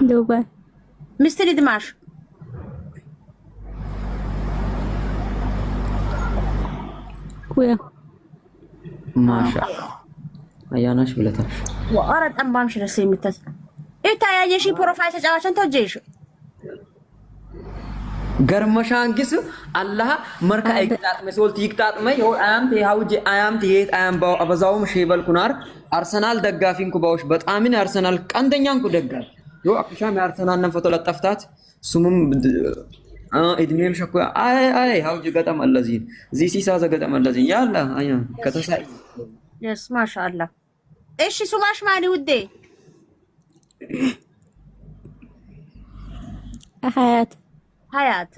ዱባይ። ሚስትን ይድማሽ። ኩያ። ማሻ አያናሽ ብለታሽ። ወአረ ጠንባምሽ ደስ የሚተስ ይታያየሽ ፕሮፋይል ተጫዋችን ተጀሽ። ገርመሻንጊስ አላህ መርካ አይቅጣጥመ ሶልት ይቅጣጥመ ይሆ አያምት ይሃውጅ አያምት ይሄት አያም ባው አበዛውም ሼበል ኩናር አርሰናል ደጋፊንኩ ባዎች በጣምን አርሰናል ቀንደኛንኩ ደጋፊ ዮ አክሻም የአርሰናል ነን ፎቶ ለጠፍታት ሱሙም እድሜም ሸኩ አይ አይ ሀውጅ ገጠም አለዚን ዚ ሲሳ ዘገጠም አለዚን ያላ አያ ከተሳይ። የስ ማሻአላ። እሺ ሱማሽ ማኒ ውዴ? ሀያት። ሀያት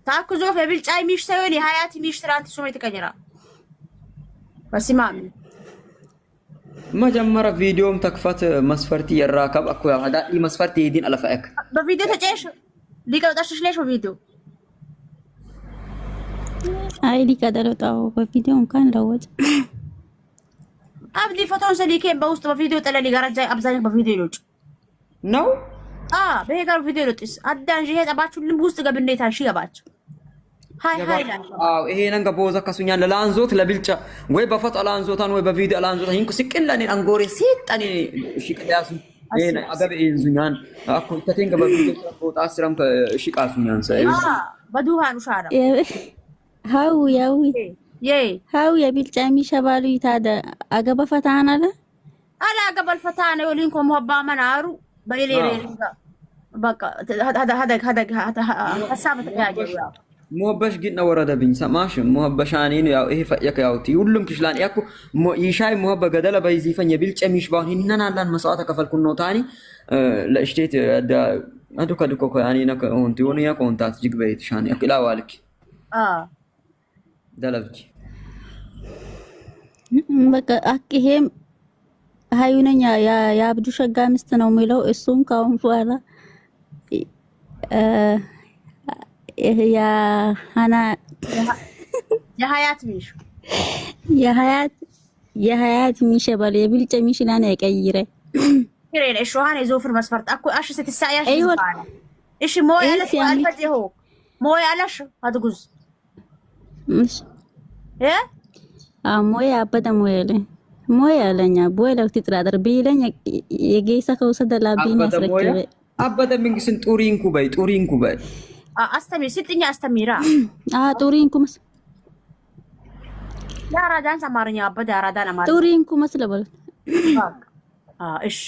ታኩዞፍ የብልጫይ ሚሽ ሳይሆን የሀያት ሚሽ ትራንት ሱሜ ተቀኝራ በሲማሚ። መጀመሪያ ቪዲዮም ተክፈት መስፈርቲ የራከብ አኩ ሀዳኢ መስፈርቲ ይዲን አለፈአክ። በቪዲዮ ተጨሽ ሊቀጣሽሽ ለሽ በቪዲዮ። አይ ሊቀጠለጣው በቪዲዮ እንኳን ለወጥ። አብዲ ፎቶን ሰሊኬን በውስጥ በቪዲዮ ጠለሊ ጋራጃ አብዛኛው በቪዲዮ ይሎጭ ነው። አ በሄ ጋር ቪዲዮ ይሎጥስ አዳን ይሄ ጠባችሁ ልም ውስጥ ገብኔታን ሺ ገባችሁ ሃይ ሃይ። አዎ ይሄ ነንገ ቦዛ ከሱኛ ለላንዞት ለብልጫ ወይ በፎቶ አላንዞታን ወይ በቪዲዮ አላንዞታን ይንኩ ሲቅለኔ አንጎሬ ሲጣኔ ሽቅያሱ ይሄን አገብ ይንዙኛን አኮ ተቴንገ በቪዲዮ ስራ ስራም ሽቃሱኛን ሰ በዱሃኑ ሻራ። ሀው ያው ሀው የቢልጫ ሚሸባሉ ይታደ አገባ ፈታን አለ። አላ አገባ ፈታን ዮሊንኮ ሞባ መናሩ በሌሌ በቃ ሀደ ሀደ ሀሳብ ተያየው። ሞበሽ ግን ነው ወረደብኝ። ሰማሽ ሞበሻኔ ነው ያው ይሄ ፈየከ ያው ሁሉም ክሽላን ያኩ ይሻይ ሞበ ገደለ በይዚፈኝ የቢልጨ ሚሽ ባሁን ይነናላን መስዋዕት ከፈልኩን ነው ታኒ ለእሽቴት አዱ ከድኮ ያኔ ነከ ኦንት ዮኒ ያ ኮንታት ጅግ በይት ሻኔ አክላ ዋልክ አ ደለብች። በቃ አክሄም ሀዩነኛ የአብዱ ሸጋ ሚስት ነው የሚለው። እሱም ካሁን በኋላ የሀና የሀያት ሚሽ የሀያት ሚሽ በል የብልጨ ሚሽ ላን የቀይረ እሺ ውሃን የዞፍር መስፈርት አኩ አሽ ስትሳያሽ እሺ ሞይ አለሽ አልፈጅሁ ሞይ አለሽ አትጉዝ። እሺ እ ሞይ አበደ ሞይ አለ ሞይ አለኛ ቦይ ለውቲ ጥራጥር ቢለኝ የጌሳ ከውሰደ ላቢኝ አስረክበ። አበደ ምንግስን ጡሪንኩ በይ ጡሪንኩ በይ። አስተሚ ስጥኛ አስተሚራ። ጡሪንኩ መስ የአራዳን አማርኛ አበደ አራዳን አማርኛ ጡሪንኩ መስለ በሉት። እሺ